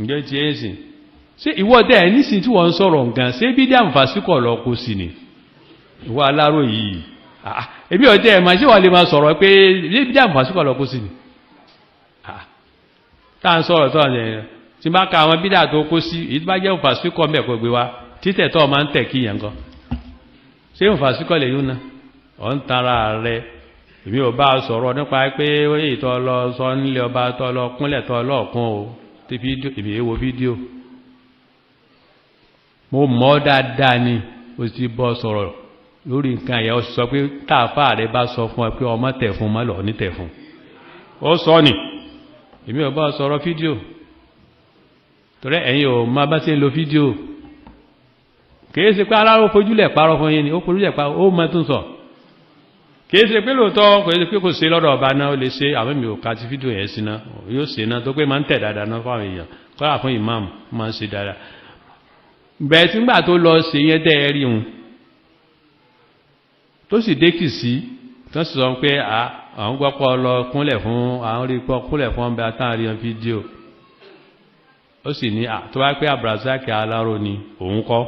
Ǹjẹ́ ti ẹ̀ sìn ṣé ìwọ tẹ́ ẹ̀ nísìn tí wọ́n ń sọ̀rọ̀ nǹkan, ṣé bídíà mùfàsíkọ̀ lọ kó sí ni ìwọ aláró yìí? Ebi ọjọ́ ẹ̀ máa ṣé wọ́n lè máa sọ̀rọ̀ pé bídíà mùfàsíkọ̀ lọ kó sí ni tá à ń sọ̀rọ̀ tó ọ̀nà tí bá ka àwọn bídíà tó kó sí, èyí tó bá jẹ́ mùfàsíkọ̀ mẹ́kọ̀ọ́ gbé wa títẹ̀ tó máa ń tẹ̀ kí yẹn gan. Ṣé mùfàsíkọ̀ lè yún náà? Ọ̀ ń tara rẹ̀. Èmi ò bá sọ̀rọ̀ nípa pé èyí tó lọ sọ nílé ọba tó lọ kúnlẹ̀ tó lọ́ọ̀kún o tí fídíò, èmi èwo fídíò. Mo mọ̀ dáadáa ni o ti bọ́ sọ̀rọ̀ lórí nǹkan ẹ̀yà, ó sọ pé táàfà rẹ bá sọ fún ẹ pé ọmọ tẹ̀ fún mọ́ lọ ní tẹ̀ fún. Ó sọ ni èmi ò bá sọ̀rọ̀ fídíò torí ẹ̀yin ò máa bá ṣe ń lo fídíò. Kìí ṣe pé aláró fojúlẹ̀ parọ́ fún yín ni, ó fojúlẹ̀ parọ́, ó mọ tún sọ. Kìí ṣe pé lóòótọ́, kò ṣe pé kò ṣe lọ́dọ̀ ọba náà, ó lè ṣe àwọn èmi ò ka ti fídíò yẹn sí náà, yóò ṣe náà tó pé máa ń tẹ̀ dáadáa náà fáwọn èèyàn, kọ́lá fún ìmáàmù máa ń ṣe dáadáa. Bẹ́ẹ̀ tí ńgbà tó lọ ṣe yẹn tẹ́ ẹ rí un tó sì dé kì sí tó sì sọ pé àwọn gbọ́pọ̀ lọ kúnlẹ̀ fún àwọn rí pọ́ kúnlẹ̀ fún ọba táwọn rí fídíò, ó sì ní tó wá pé Abdulrasaq Aláró ni òun kọ́,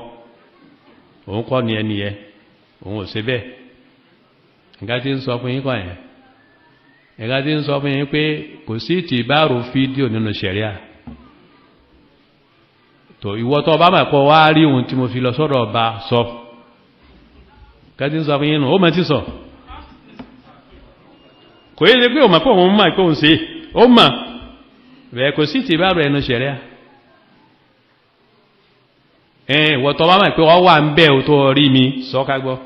òun kọ́ ni ẹni yẹn, òun ò ṣe bẹ́ẹ̀. Nǹkan tí ń sọ fún yín kọ́ yẹn, nǹkan tí ń sọ fún yín pé kò sí ìtìbárò fídíò nínú ṣẹ̀ríà. Tó ìwọ tó bá máa kọ́ wá rí ohun tí mo fi lọ sọ́dọ̀ ọba sọ, nǹkan tí ń sọ fún yín nù, ó mọ̀ tí sọ kò yé ṣe pé òun mọ̀ pé òun mọ̀ pé òun ṣe ó mọ̀ bẹ́ẹ̀, kò sí ìtìbárò ẹnu ṣẹ̀ríà. Ìwọ tó bá máa pé wọ́n wà ń bẹ̀ ò tó rí mi sọ ká gbọ́.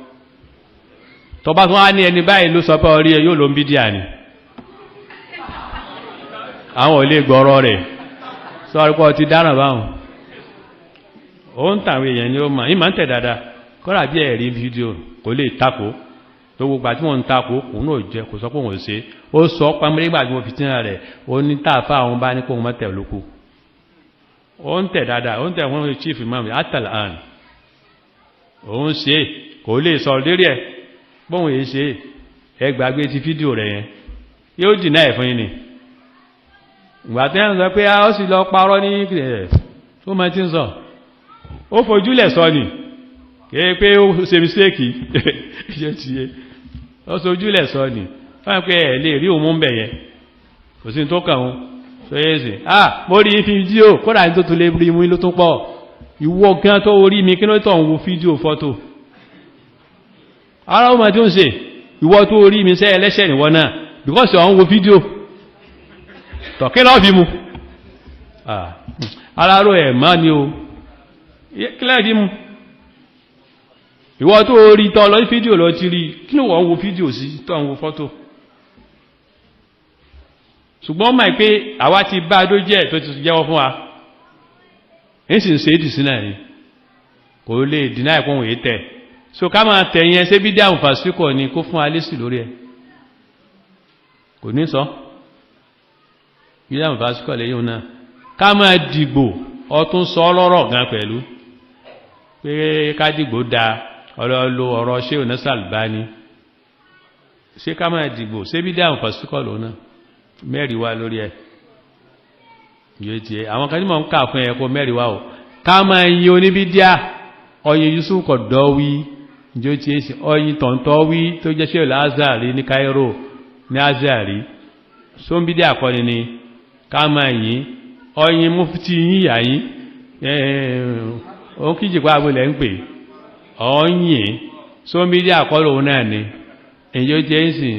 Tọba tó wá ní ẹni báyìí ló sọ pé orí ẹ yóò ló ń bí díà ni, àwọn ò lè gbọ́rọ̀ rẹ̀ sọ́rí pọ́ ti dáràn báhùn. Ó ń tàwọn èèyàn ni ó mọ̀ ìmọ̀ ń tẹ̀ dáadáa, kọ́lá bí ẹ̀rí fídíò kò lè takò tó gbogbo àti wọ́n ń takò òun náà jẹ́ kò sọ pé òun ò ṣe. Ó sọ pamọ́ nígbà tí wọ́n fi tínra rẹ̀, ó ní tààfà àwọn bá ní kó wọ́n tẹ̀ lóko. Ó ń tẹ̀ dáadáa, ó ń tẹ̀ wọ́n chief imam atalan, òun ṣe kò lè sọ lérí ẹ̀ bóun èé ṣe. Ẹ gbàgbé ti fídíò rẹ̀ yẹn, yóò dìnnà ẹ̀ fún yín ni. Ìgbà tí wọ́n sọ pé ó sì lọ parọ́ ní ẹ̀ tó máa ti ń sọ, ó fojúlẹ̀ sọ ni, kìí pé ó ṣe mistake ṣe ti yé, ó sojúlẹ̀ sọ ni fáwọn pé ẹ̀ lè rí òun mú bẹ̀ yẹn, kò sí tó kàn ó sọ yé sè. Ah, mo rí fídíò kódà ní tó tún lè rí mú ló tún pọ̀. Ìwọ gan tó orí mi kí ló tọ̀ ń wo fídíò fọ́tò ara ọmọ tí ó ń ṣe? Ìwọ tó rí mi sẹ́ ẹlẹ́ṣẹ̀ ìwọ náà, because ọ̀ ń wo fídíò tọ̀kí lọ́ fi mu aláró ẹ̀ mọ́ ni o, kílẹ̀ fi mu. Ìwọ tó rí tọ́ lọ fídíò lọ ti rí, kí ló wọ́n wo fídíò sí tó ń wo fọ́tò? Ṣùgbọ́n mọ̀ pé àwa ti bá dójú ẹ̀ tó ti jẹ́wọ́ fún wa, ń sì ń ṣe é dì sí náà ni, kò lè dínà ìpóhùn èyí tẹ̀. So ká máa tẹ̀yìn ẹsẹ́ bí dáhùn fàṣíkọ̀ ni kó fún alésì lórí ẹ̀, kò ní sọ bí dáhùn fàṣíkọ̀ lẹ́yìn náà. Ká máa dìgbò ọtún sọ lọ́rọ̀ gan pẹ̀lú pé ká dìgbò da ọlọ́lọ́ ọ̀rọ̀ ṣé òní sàlùbáni ṣé ká máa dìgbò ṣé bí dáhùn fàṣíkọ̀ lòun náà mẹ́rin wá lórí ẹ̀ yóò tiẹ̀. Àwọn kan tí mò ń kà fún ẹ kó mẹ́rin wá o. Ká máa yin oníbídíà ọyìn Yusuf Kọ̀dọ́wí njó tí é sí ọyìn tọ̀ntọ́ wí tó jẹ́ ṣe Al-Azhari ní Cairo ní Azhari sóńbídé àkọni ni ká máa yìn ọyìn mufti yín yà yín òun kíjì pa agbólẹ̀ ń pè ọyìn sóńbídé àkọlù òun náà ni njó tí é sì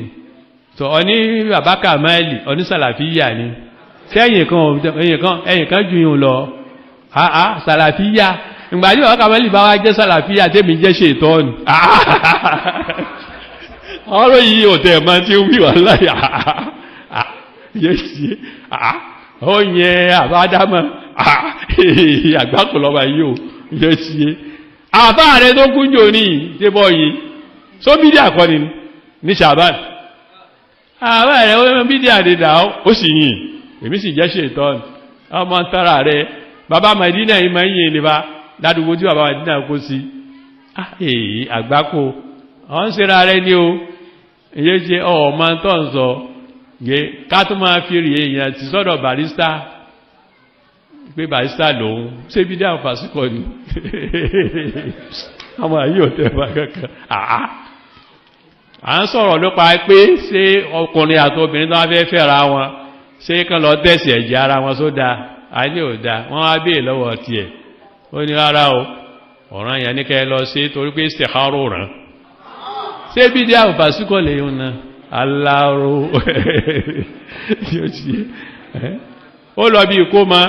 tó ọní bàbá Kamali ọní sàlàfíyà ni sẹ́yìn kan ẹ̀yìn kan ju yìí lọ àá sàlàfíyà. Ìgbà tí ọ̀ká mẹ́lì bá wá jẹ́ sàlàfíà tẹ́mi jẹ́ ṣe ìtọ́nù ọ̀rọ̀ yìí ò tẹ̀ máa ti wí wà láyà yẹ sí ó yẹ àbádámọ̀ àgbákò lọ́ba yìí ò yẹ sí àbá rẹ tó kúnjò ní débọ̀ yìí sóbídì àkọni ní ṣàbán àbá rẹ ó bídì àdìdà ó sì yìn èmi sì jẹ́ ṣe ìtọ́nù ọmọ tara rẹ bàbá Màdínà yìí máa ń yìn nípa ládùúgbò tí bàbá Màdínà kó sí èyí àgbákò ọ̀ ń ṣera rẹ ní o èyí ṣe ọmọ tó ń sọ yé ká tó máa fi rí èèyàn ti sọ́dọ̀ barista. Pé barista lòun, ṣé bídíà fàṣíkọ̀ ni? Àwọn àyí ò tẹ́fà kankan. Àá à ń sọ̀rọ̀ nípa pé ṣé ọkùnrin àti obìnrin tó wá fẹ́ fẹ́ra wọn, ṣé kán lọ tẹ̀sì ẹ̀jẹ̀ ara wọn sódà? A ní ò dáa. Wọ́n wá béè lọ́wọ́ tiẹ̀, ó ní rárá o, ọ̀ràn yẹn ní kẹ́ lọ sí, torí pé istikhara ràn. Ṣé bídíà fàṣíkọ̀ lè yún náà? Aláró yóò ṣe. Ó lọ bí ìkómọ.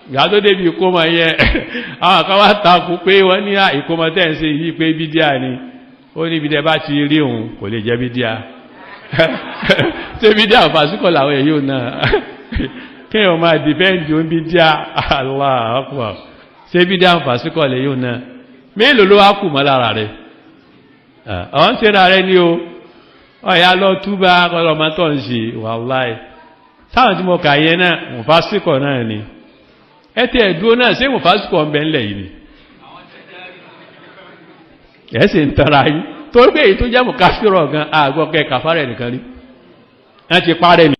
Ìgbà tó débi ìkómọ yẹn, àwọn kan wá takú pé wọ́n ní ìkómọ tẹ́ ń ṣe yìí pé bídíà ni. Ó ní ibi tẹ́ bá ti rí òun, kò lè jẹ́ bídíà. Ṣé bídíà fàṣíkọ̀ làwọn èyí náà? Kéèyàn máa defend òun bídíà. Allah akbar. Ṣé bídíà fàṣíkọ̀ lè yóò náà? Mélòó ló wá kù mọ́ lára rẹ̀? Ọ̀ ń ṣe ra rẹ̀ ní o. Ọ̀yà lọ túbà ọlọ́mọ tó ń ṣe. Wàláì, sáwọn tí mo kà yẹn náà, mùfásíkọ̀ náà ni. Ẹ ti ẹ̀dúró náà, ṣé mùfásíkọ̀ ń bẹ ńlẹ̀ yìí ni? Ẹ sì ń tara yín, torí pé èyí tó jẹ́ mùkáfírọ̀ gan, àgbọ̀ kẹ kàfárẹ̀ nìkan rí, wọ́n ti parẹ́ ni.